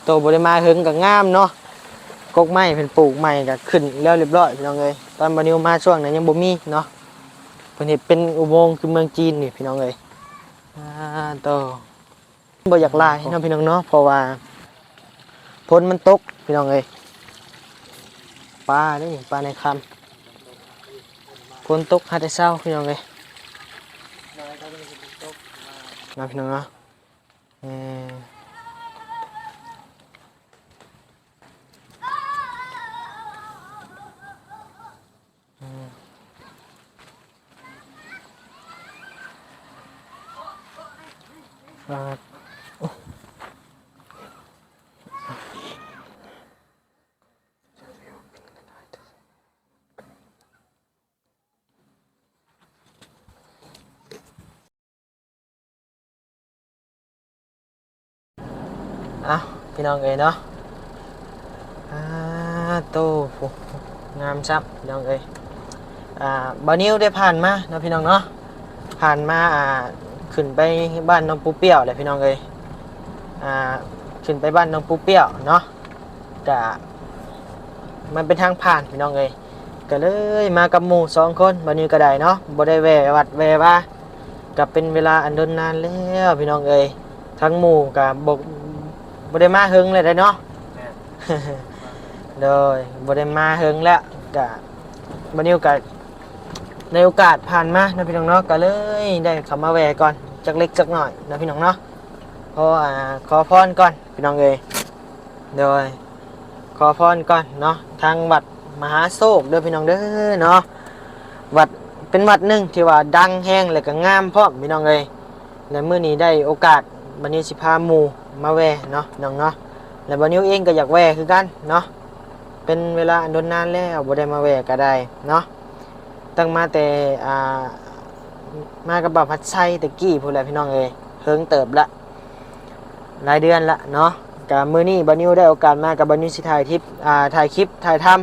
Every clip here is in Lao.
ໂຕບໍ່ໄດ້ມາເຫິງກໍງາມເນາະ, ກົກໄມ້ເພິ່ນປູກໃໝ່ກໍຂຶ້ນແລ້ວຮຽບຮ້ອຍພີ່ນ້ອງເອີຍ. ຕອນບ່າວນິວມາຊ່ວງນັ້ນຍັງບໍ່ມີເນາະ, ເພິ່ນເຮັດເປັນອຸໂມງຄືເມືອງຈີນນີ້ພີ່ນ້ອງເອີຍ. ອາ ໂຕ ບໍ່ຢາກຫຼາຍເນາະພີ່ນ້ອງເນາະ ເພາະວ່າຝົນມັນຕົກພີ່ນ້ອງເອີຍ. ປາເດ້ນີ້ ປາໃນຄຳ, ຝົນຕົກຫາແຕ່ເຊົ້າພີ່ນ້ອງເອີຍ ເນາະພີ່ນ້ອງເນາະ. ເອີ ເອົ້າ ພີ່ນ້ອງເອີຍເນາະ. ອາ ໂຕ ງາມຊ້ຳພີ່ນ້ອງເອີຍ. ອາ ບ່າວນິວໄດ້ຜ່ານມາເນາະພີ່ນ້ອງເນາະ, ຜ່ານມາ ອາ ຂຶ້ນໄປບ້ານນ້ອງປູເປ້ຽວແຫຼະພີ່ນ້ອງເອີຍ. ອາ ຂຶ້ນໄປບ້ານນ້ອງປູເປ້ຽວເນາະ, ກະມັນເປັນທາງຜ່ານພີ່ນ້ອງເອີຍ, ກະເລີຍມາກັບໝູ່ສອງຄົນ. ບ່າວນິວກະໄດ້ເນາະ ບໍ່ໄດ້ແວ່ວັດແວ່ວາ ກະເປັນເວລາອັນດົນນານແລ້ວພີ່ນ້ອງເອີຍ. ທັງໝູ່ກະບໍ່ ບໍ່ໄດ້ມາເຫິງແລ້ວເດ້ເນາະ. ໂດຍ ບໍ່ໄດ້ມາເຫິງແລ້ວ, ກະບ່າວນິວກະໃນໂອກາດຜ່ານມາເນາະພີ່ນ້ອງເນາະ, ກະເລີຍໄດ້ເຂົ້າມາແວ່ກ່ອນຈັກເລັກຈັກນ້ອຍເນາະພີ່ນ້ອງເນາະ. ຂໍ ອາ ຂໍພອນກ່ອນ ພີ່ນ້ອງເອີຍ. ໂດຍ ຂໍພອນກ່ອນເນາະ ທາງວັດມະຫາໂຊກເດີພີ່ນ້ອງເດີເນາະ. ວັດ ເປັນວັດໜຶ່ງທີ່ວ່າດັງແຮງ ແລະກະງາມພ້ອມພີ່ນ້ອງເອີຍ. ແລະມື້ນີ້ໄດ້ໂອກາດ ບ່າວນິວຊິພາໝູ່ມາແວ່ເນາະພີ່ນ້ອງເນາະ, ແລະບ່າວນິວເອງກະຢາກແວ່ຄືກັນເນາະ. ເປັນເວລາອັນດົນນານແລ້ວບໍ່ໄດ້ມາແວ່ກະໄດ້ເນາະ, ຕັ້ງມາແຕ່ ອາ ມາກັບບ່າວພັດໄຊແຕ່ກີ້ພຸ້ນແຫຼະພີ່ນ້ອງເອີຍ, ເຫິງເຕີບລະ ຫຼາຍເດືອນລະເນາະ. ກະມື້ນີ້ບ່າວນິວໄດ້ໂອກາດມາ ກະບ່າວນິວຊິຖ່າຍທິບ ອາ ຖ່າຍຄລິບຖ່າຍທຳ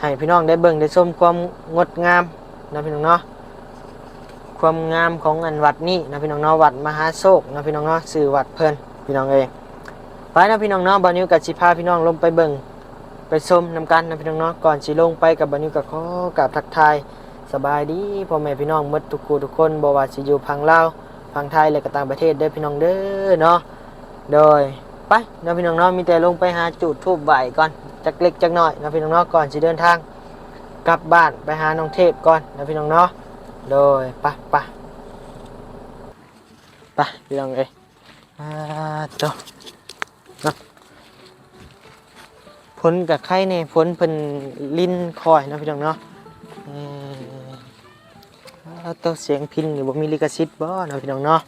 ໃຫ້ພີ່ນ້ອງໄດ້ເບິ່ງໄດ້ຊົມຄວາມງົດງາມເນາະພີ່ນ້ອງເນາະ, ຄວາມງາມຂອງອັນວັດນີ້ເນາະພີ່ນ້ອງເນາະ, ວັດມະຫາໂຊກເນາະພີ່ນ້ອງເນາະ ຊື່ວັດເພິ່ນພີ່ນ້ອງເອີຍ. ໄປເນາະພີ່ນ້ອງເນາະ, ບ່າວນິວກະຊິພາພີ່ນ້ອງລົງໄປເບິ່ງໄປຊົມນຳກັນເນາະພີ່ນ້ອງເນາະ. ກ່ອນຊິລົງໄປ ກະບ່າວນິວກະຂໍກາບທັກທາຍສະບາຍດີພໍ່ແມ່ພີ່ນ້ອງໝົດທຸກຜູ້ທຸກຄົນ, ບໍ່ວ່າຊິຢູ່ຝັ່ງລາວ ຝັ່ງໄທ ແລະກະຕ່າງປະເທດເດີພີ່ນ້ອງເດີເນາະ. ໂດຍ ໄປເນາະພີ່ນ້ອງເນາະ, ມີແຕ່ລົງໄປຫາຈູດທູບໄຫວ້ກ່ອນຈັກເລັກຈັກນ້ອຍເນາະພີ່ນ້ອງເນາະ, ກ່ອນຊິເດີນທາງກັບບ້ານໄປຫານ້ອງເທບກ່ອນເນາະພີ່ນ້ອງເນາະ. ໂດຍ ໄປ ໄປ ໄປພີ່ນ້ອງເອີຍ. ອາ ໂຕ ເນາະ ຝົນກະໄຄແດ່, ຝົນເພິ່ນລິນຄ່ອຍເນາະພີ່ນ້ອງເນາະ. ເອີ ອາ ໂຕ ສຽງພິນນີ້ບໍ່ມີລິຂະສິດບໍ່ເນາະພີ່ນ້ອງເນາະ?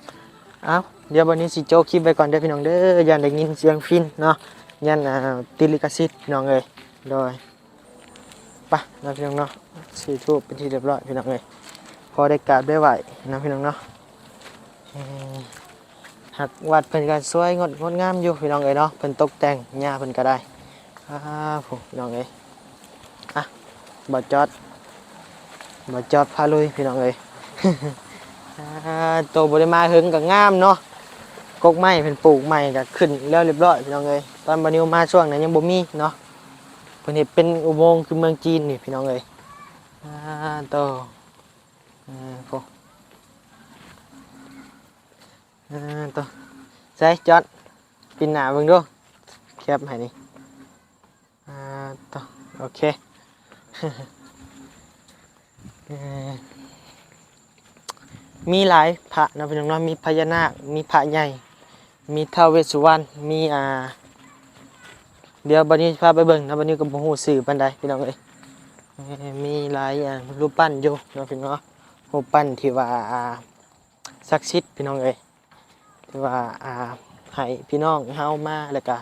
ເອົ້າ ດຽວບັດນີ້ຊິໂຈະຄລິບໄວ້ກ່ອນເດີພີ່ນ້ອງເດີ, ຢ້ານໄດ້ຍິນສຽງພິນເນາະ, ຢ້ານ ອາ ຕິດລິຂະສິດພີ່ນ້ອງເອີຍ. ໂດຍ ໄປເນາະພີ່ນ້ອງເນາະ, ຊື້ທູບເປັນທີ່ຮຽບຮ້ອຍພີ່ນ້ອງເອີຍ, ພໍໄດ້ກາບໄດ້ໄຫວ້ເນາະພີ່ນ້ອງເນາະ. ເອີ ຫາກວັດເພິ່ນກະສວຍງົດ ງົດງາມຢູ່ພີ່ນ້ອງເອີຍເນາະ, ເພິ່ນຕົກແຕ່ງ ຫຍ້າເພິ່ນກະໄດ້. ອາ ໂອ້ ພີ່ນ້ອງເອີຍ. ອ່ະ ບ່າວຈອດ ບ່າວຈອດພາລຸຍພີ່ນ້ອງເອີຍ. ອາ ໂຕບໍ່ໄດ້ມາເຫິງກະງາມເນາະ, ກົກໄມ້ເພິ່ນປູກໃໝ່ກະຂຶ້ນແລ້ວຮຽບຮ້ອຍພີ່ນ້ອງເອີຍ. ຕອນບ່າວນິວມາຊ່ວງນັ້ນຍັງບໍ່ມີເນາະ, ເພິ່ນເຮັດເປັນອຸໂມງຄືເມືອງຈີນນີ້ພີ່ນ້ອງເອີຍ. ອາ ໂຕ ເອີ ໂອ້ ອາ ໂຕ ໃສ ຈອດ ປິ່ນໜ້າເບິ່ງດູ ແຄບໃຫ້ນີ້. ອາ ໂຕ ໂອເຄ. ເອີ ມີຫຼາຍພະເນາະພີ່ນ້ອງເນາະ, ມີພະຍານາກ ມີພະໃຫຍ່ ມີທ້າວເວດສຸວັນ ມີ ອາ ດຽວບ່າວນິວຊິພາໄປເບິ່ງເນາະ, ບ່າວນິວກະບໍ່ຮູ້ຊື່ປານໃດພີ່ນ້ອງເອີຍ. ເອີ ມີຫຼາຍ ອາ ຮູບປັ້ນຢູ່ເນາະພີ່ນ້ອງເນາະ, ຮູບປັ້ນທີ່ວ່າ ອາ ສັກສິດພີ່ນ້ອງເອີຍ, ທີ່ວ່າ ອາ ໃຫ້ພີ່ນ້ອງເຮົາມາແລ້ວກະ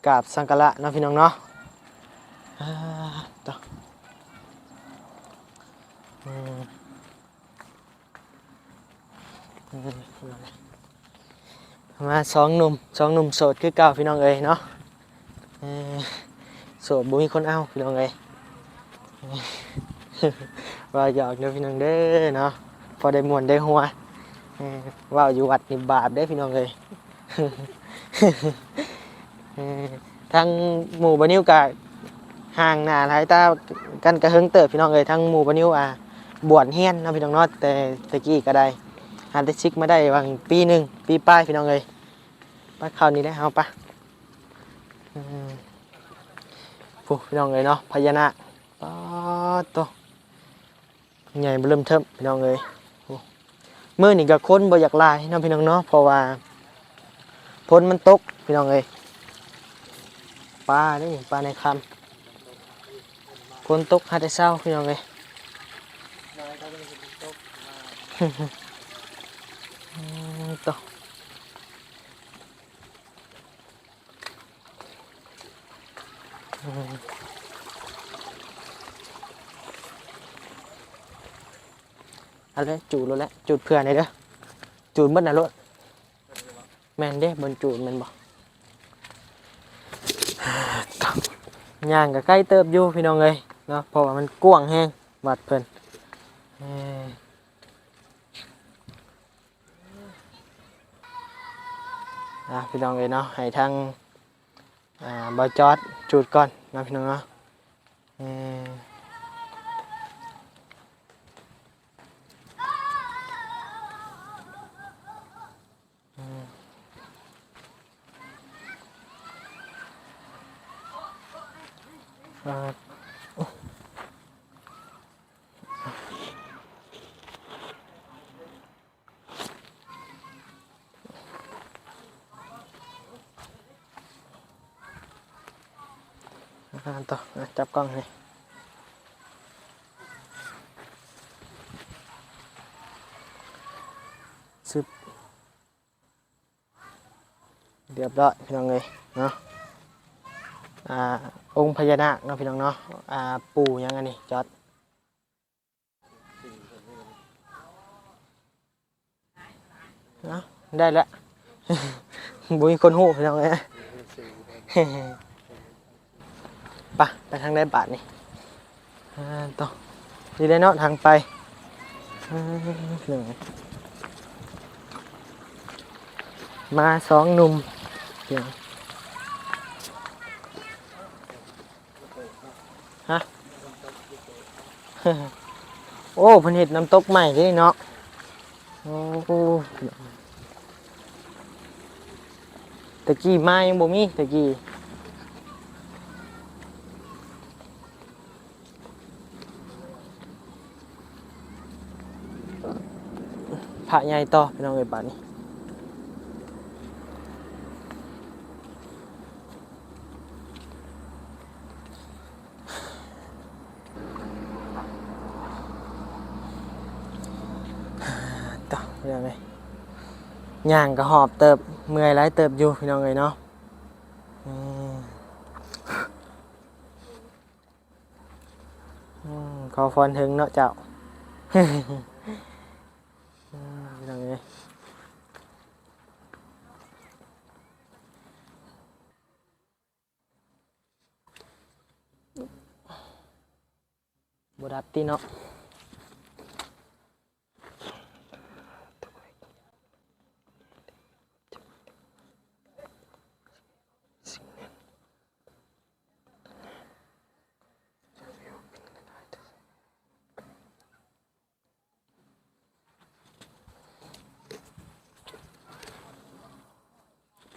ກາບສັກກາລະເນາະພີ່ນ້ອງເນາະ. ອາ ໂຕ ອືມ ມາສອງໜຸ່ມ ສອງໜຸ່ມໂສດຄືເກົ່າພີ່ນ້ອງເອີຍເນາະ. ເອີ ໂສດບໍ່ມີຄົນເອົາພີ່ນ້ອງເອີຍ. ເວົ້າຫຍອກເດີພີ່ນ້ອງເດີເນາະ, ພໍໄດ້ມ່ວນໄດ້ຫົວ. ເອີ ເວົ້າຢູ່ວັດນີ້ບາບເດ້ພີ່ນ້ອງເອີຍ. ເອີ ທາງໝູ່ບ່າວນິວກໍຫ່າງໜ້າຫາຍຕາກັນກໍເຫິງເຕີບ ພີ່ນ້ອງເອີຍ. ທາງໝູ່ບ່າວນິວ ອ່າ ບວດຮຽນເນາະ ພີ່ນ້ອງເນາະ ແຕ່ ແຕ່ກີ້ກໍໄດ້ ຫາແຕ່ສິກມາໄດ້ຫວ່າງປີໜຶ່ງ ປີປາຍ ພີ່ນ້ອງເອີຍ. ໄປ ເຂົ້ານີ້ແຫຼະ ເຮົາໄປ ອືມ ພຸ້ນ ພີ່ນ້ອງເອີຍເນາະ ພະຍານາກ ປາດໂຕ ໃຫຍ່ເບິ່ມເທີ້ມ ພີ່ນ້ອງເອີຍ. ໂອ້ ມື້ນີ້ກໍຄົນບໍ່ຢາກຫຼາຍເນາະ ພີ່ນ້ອງເນາະ ເພາະວ່າຝົນມັນຕົກ ພີ່ນ້ອງເອີຍ. ປາເດ້ ປາໃນຄຳ ຝົນຕົກຫາແຕ່ເຊົ້າ ພີ່ນ້ອງເອີຍ. ອືມ ໂຕ ອືມ ເອົາເລີຍ ຈູດໂລດແຫຼະ ຈູດເພື່ອແດ່ເດີ ຈູດໝົດນະໂລດ. ແມ່ນເດ້ ບ່ອນຈູດແມ່ນບໍ່? ຍ່າງກໍໄກເຕີບຢູ່ ພີ່ນ້ອງເອີຍເນາະ ເພາະວ່າມັນກວ້າງແຮງວັດເພິ່ນ ເອີ ອ່າ ພີ່ນ້ອງເອີຍເນາະ ໃຫ້ທາງ ອ່າ ບ່າວຈອດຈູດກ່ອນເນາະ ພີ່ນ້ອງເນາະ ເອີ. ອ່າ ຕໍ່ ອ່າ ຈັບກ້ອງໃຫ້ ຊຶບ ຮຽບຮ້ອຍ ພີ່ນ້ອງເອີຍເນາະ ອ່າ ອົງພະຍານາກເນາະ ພີ່ນ້ອງເນາະ ອ່າ ປູ່ຫຍັງອັນນີ້ ຈອດ? ເນາະ ໄດ້ແລ້ວ ບໍ່ມີຄົນຮູ້ ພີ່ນ້ອງເອີຍ. ໄປ ໄປທາງໃດບາດນີ້? ອ່າ ຕໍ່ ນີ້ແຫຼະເນາະ ທາງໄປ ອ່າ ພີ່ນ້ອງເອີຍ ມາສອງໜຸ່ມ ຮະ ໂອ້ ເພິ່ນເຮັດນ້ຳຕົກໃໝ່ເດ້ເນາະ ໂອ້ ແຕ່ກີ້ມາຍັງບໍ່ມີ ແຕ່ກີ້ ພະໃຫຍ່ຕໍ່ ພີ່ນ້ອງເອີຍ ບາດນີ້ ຕໍ່ ພີ່ນ້ອງເອີຍ ຍ່າງກໍຫອບເຕີບ ເມື່ອຍຫຼາຍເຕີບຢູ່ ພີ່ນ້ອງເອີຍເນາະ ອືມ. ອືມ ຂໍພອນເຖິງເນາະເຈົ້າ ອືມ ພີ່ນ້ອງເອີຍ ບໍ່ດັບຕິເນາະ.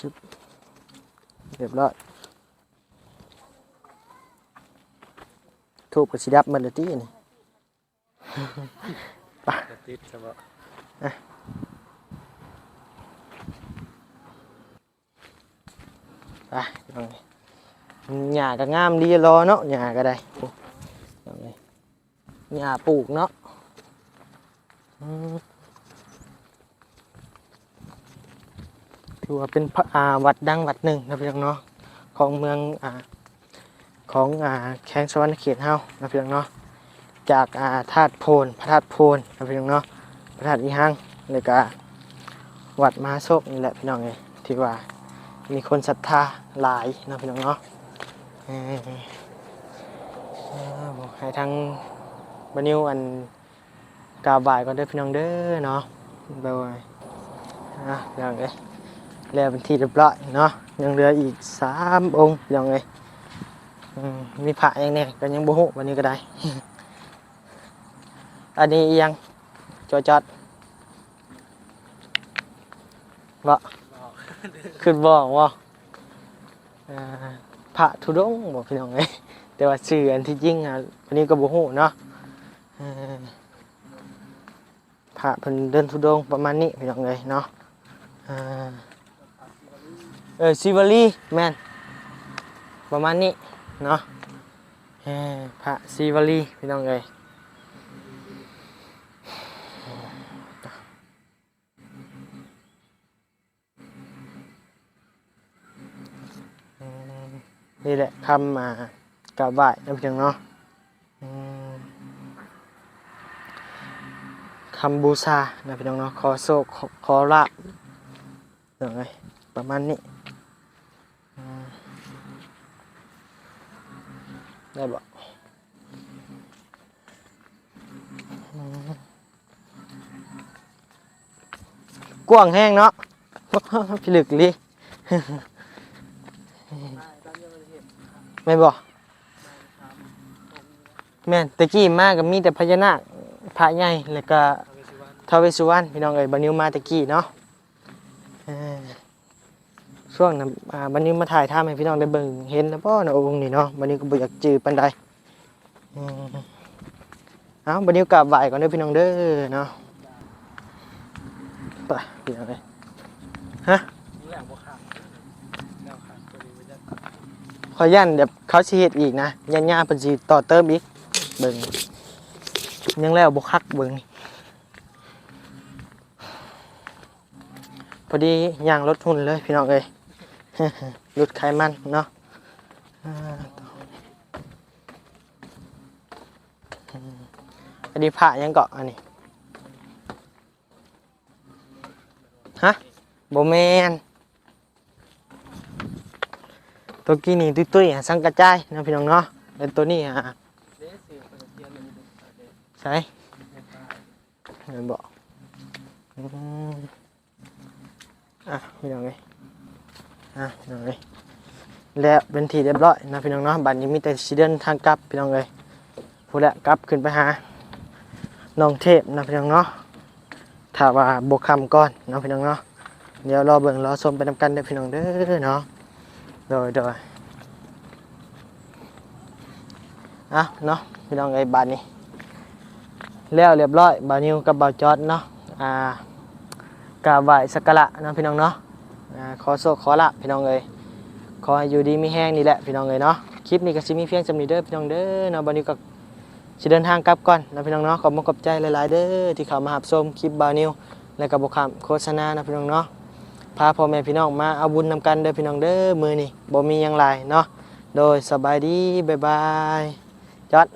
ຈຶບ ຮຽບຮ້ອຍ ທູບກໍຊິດັບໝົດແລ້ວຕິນີ້. ໄປ ຕິດຊະເບາະ ໄປ ຫຍ້າກໍງາມດີຫຼໍ່ເນາະ ຫຍ້າກໍໄດ້ ໂອ້ ຫຍ້າປູກເນາະ ອືມ. ຖືວ່າເປັນ ອາ ວັດດັງວັດໜຶ່ງເນາະ ພີ່ນ້ອງເນາະ ຂອງເມືອງ ອາ ຂອງ ອາ ແຂວງສະຫວັນນະເຂດເຮົາເນາະ ພີ່ນ້ອງເນາະ ຈາກ ອາ ທາດໂພນ ພະທາດໂພນເນາະ ພີ່ນ້ອງເນາະ ພະທາດອີ່ຫຍັງ ແລ້ວກະວັດມະຫາໂຊກນີ້ແຫຼະ ພີ່ນ້ອງເອີຍ ທີ່ວ່າມີຄົນສັດທາຫຼາຍເນາະ ພີ່ນ້ອງເນາະ ເອີ ໃຫ້ທາງບ່າວນິວ ອັນ ກາບໄຫວ້ກ່ອນເດີພີ່ນ້ອງເດີເນາະ ໂດຍ ອ່ະ ພີ່ນ້ອງເອີຍ ແລ້ວເປັນທີ່ຮຽບຮ້ອຍເນາະ ຍັງເຫຼືອອີກສາມອົງ ພີ່ນ້ອງເອີຍ. ອືມ ມີພະຫຍັງແດ່ກໍຍັງບໍ່ຮູ້ ບັດນີ້ກໍໄດ້. ອັນນີ້ອີ່ຫຍັງ? ຈໍຈອດເບາະ? ຄິດບໍ່ອອກບໍ່? ອ່າ ພະທຸດົງບໍ່ ພີ່ນ້ອງເອີຍ? ແຕ່ວ່າຊື່ອັນທີ່ຈິງອະ ອັນນີ້ກໍບໍ່ຮູ້ເນາະ. ເອີ ພະເພິ່ນເດີນທຸດົງປະມານນີ້ ພີ່ນ້ອງເອີຍເນາະ. ເອີ ເອີ ສີວະລີ ແມ່ນ ປະມານນີ້ເນາະ. ເອີ ພະສີວະລີ ພີ່ນ້ອງເອີຍ. ອືມ ນີ້ແຫຼະຄຳ ອ່າ ກາບໄຫວ້ນະ ພີ່ນ້ອງເນາະ. ອືມ ຄຳບູຊານະ ພີ່ນ້ອງເນາະ. ຂໍໂຊກ ຂໍ ຂໍລາບ ພີ່ນ້ອງເອີຍ ປະມານນີ້. ອືມ ໄດ້ບໍ່? ອືມ ກວ້າງແຮງເນາະ ພິລຶກອີ່ຫຼີ ແມ່ນບໍ່? ແມ່ນ ແຕ່ກີ້ມາກໍມີແຕ່ພະຍານາກ ພະໃຫຍ່ ແລ້ວກໍທ້າວເວດສຸວັນ ພີ່ນ້ອງເອີຍ. ບ່າວນິວມາແຕ່ກີ້ເນາະ. ເອີ ຊ່ວງນັ້ນ ອ່າ ບັດນີ້ມາຖ່າຍທຳໃຫ້ພີ່ນ້ອງໄດ້ເບິ່ງເຫັນແລ້ວບໍ່ເນາະ ອົງນີ້ເນາະ? ບັດນີ້ກໍບໍ່ຢາກຈື່ປານໃດ. ອືມ ເອົາ ບັດນີ້ກາບໄຫວ້ກ່ອນເດີພີ່ນ້ອງເດີເນາະ. ໄປ ພີ່ນ້ອງເອີຍ. ຮະ? ຂ້ອຍຢ້ານແບບເຂົາຊິເຮັດອີກນະ ຢ້ານຍ່າເພິ່ນຊິຕໍ່ເຕີມອີກ. ເບິ່ງ ຍັງແລ້ວບໍ່ຄັກ ເບິ່ງນີ້. ພໍດີຍ່າງລົດຮຸ່ນເລີຍພີ່ນ້ອງເອີຍ ຫຼຸດໄຂມັນເນາະ. ອ່າ ອັນນີ້ພະຫຍັງເກາະ ອັນນີ້? ຮະ? ບໍ່ແມ່ນ ໂຕກີ້ນີ້ຕຸ້ຍໆ ສັງກະຈາຍເນາະ ພີ່ນ້ອງເນາະ. ແລ້ວໂຕນີ້ ອ່າ ໃສ? ແມ່ນບໍ່? ອືມ ອ່ະ ພີ່ນ້ອງເອີຍ ອ່ະ ພີ່ນ້ອງເອີຍ ແລ້ວເປັນທີ່ຮຽບຮ້ອຍເນາະ ພີ່ນ້ອງເນາະ. ບັດນີ້ມີແຕ່ຊິເດີນທາງກັບ ພີ່ນ້ອງເອີຍ. ພຸ້ນແຫຼະ ກັບຂຶ້ນໄປຫານ້ອງເທບເນາະ ພີ່ນ້ອງເນາະ. ຖ້າວ່າບໍ່ຄ່ຳກ່ອນເນາະ ພີ່ນ້ອງເນາະ. ດຽວລໍເບິ່ງລໍຊົມໄປນຳກັນເດີພີ່ນ້ອງເດີເນາະ. ໂດຍ ໂດຍ ເອົາເນາະ ພີ່ນ້ອງເອີຍ ບາດນີ້ແລ້ວຮຽບຮ້ອຍ ບ່າວນິວກັບບ່າວຈອດເນາະ. ອ່າ ກາບໄຫວ້ສັກກາລະເນາະ ພີ່ນ້ອງເນາະ. ອ່າ ຂໍໂຊກຂໍລາບ ພີ່ນ້ອງເອີຍ ຂໍໃຫ້ຢູ່ດີມີແຮງນີ້ແຫຼະ ພີ່ນ້ອງເອີຍເນາະ. ຄລິບນີ້ກໍຊິມີພຽງສ່ຳນີ້ເດີ ພີ່ນ້ອງເດີເນາະ. ບ່າວນິວກໍ ຊິເດີນທາງກັບກ່ອນເນາະ ພີ່ນ້ອງເນາະ. ຂອບມຸກຂອບໃຈຫຼາຍໆເດີ ທີ່ເຂົ້າມາຮັບຊົມຄລິບບ່າວນິວ ແລະກໍບໍ່ຂ້າມໂຄສະນາເນາະ ພີ່ນ້ອງເນາະ. ພາພໍ່ແມ່ພີ່ນ້ອງມາເອົາບຸນນຳກັນເດີ ພີ່ນ້ອງເດີ. ມື້ນີ້ບໍ່ມີຫຍັງຫຼາຍເນາະ. ໂດຍ ສະບາຍດີ ບາຍບາຍ. ຈອດ.